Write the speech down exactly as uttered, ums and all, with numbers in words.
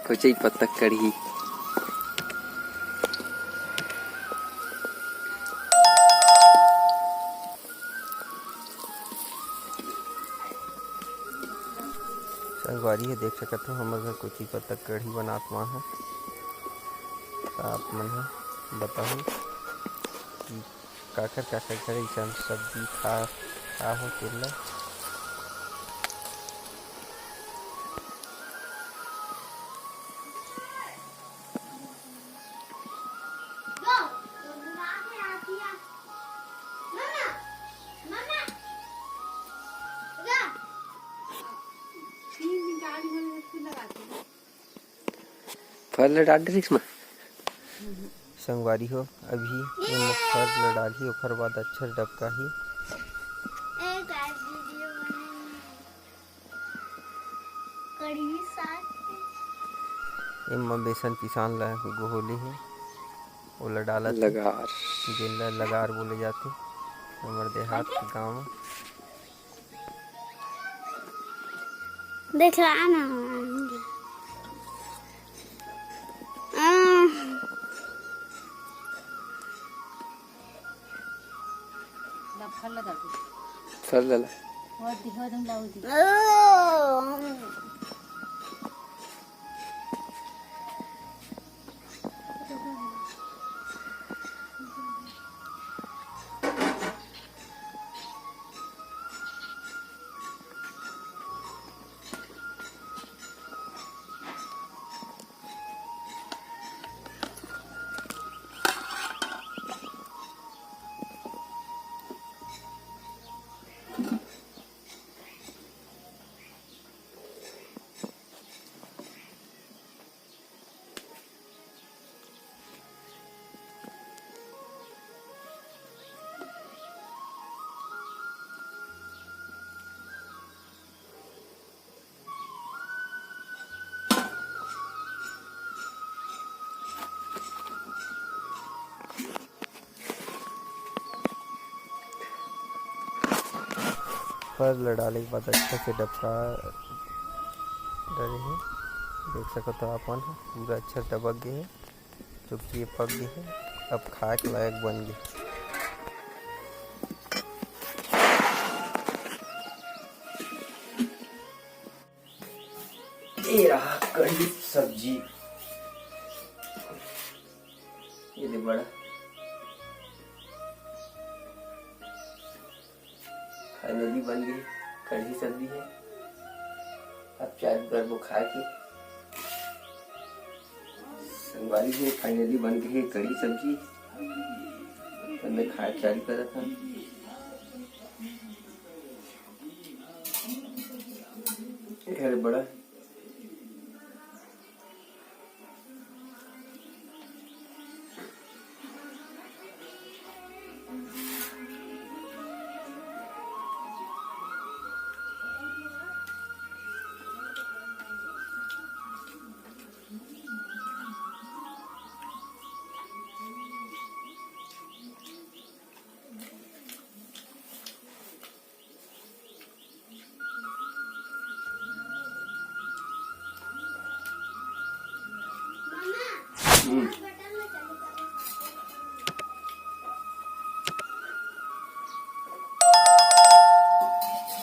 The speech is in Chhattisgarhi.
कोचई पत्ता कढ़ी। संगवारी हो, देख सकत हो, हमर घर कोचई पत्ता कढ़ी बनात मा है। त आप मन ह बताहू कि काखर काखर घर अइसन सब्जी खा, खा हो तेला। फर ल डाल दे रिक्स में। संगवारी हो, अभी एमा फर ल डालही, ओखर बाद अच्छा डबकाही। ए, guys, video बनानी। कढ़ी साग। एमा बेसन पिसान ला घोले हे, ओला डालत हे। लगार। जेन ला लगार बोले जाथे हमर देहात के गाँव म। देख रहा ना। आह। फल लगा दे। फल लगा। और दिखा दम लाओ दी। फर ल डाले के बाद अच्छा से डबका डरे हे। देख सकत हो आप मन ह, पूरा अच्छा डबक गे हे, चुकी पक गे हे, अब खाए के लायक बन गे। ये रहा कढ़ी सब्जी। ये दे बड़ा। Finally बन गे कढ़ी सब्जी हे। अब चालू करबो खाए के। संगवारी हो, finally बन गे हे कढ़ी सब्जी। त मैं खाए चालू करत हंव। ये बड़ा।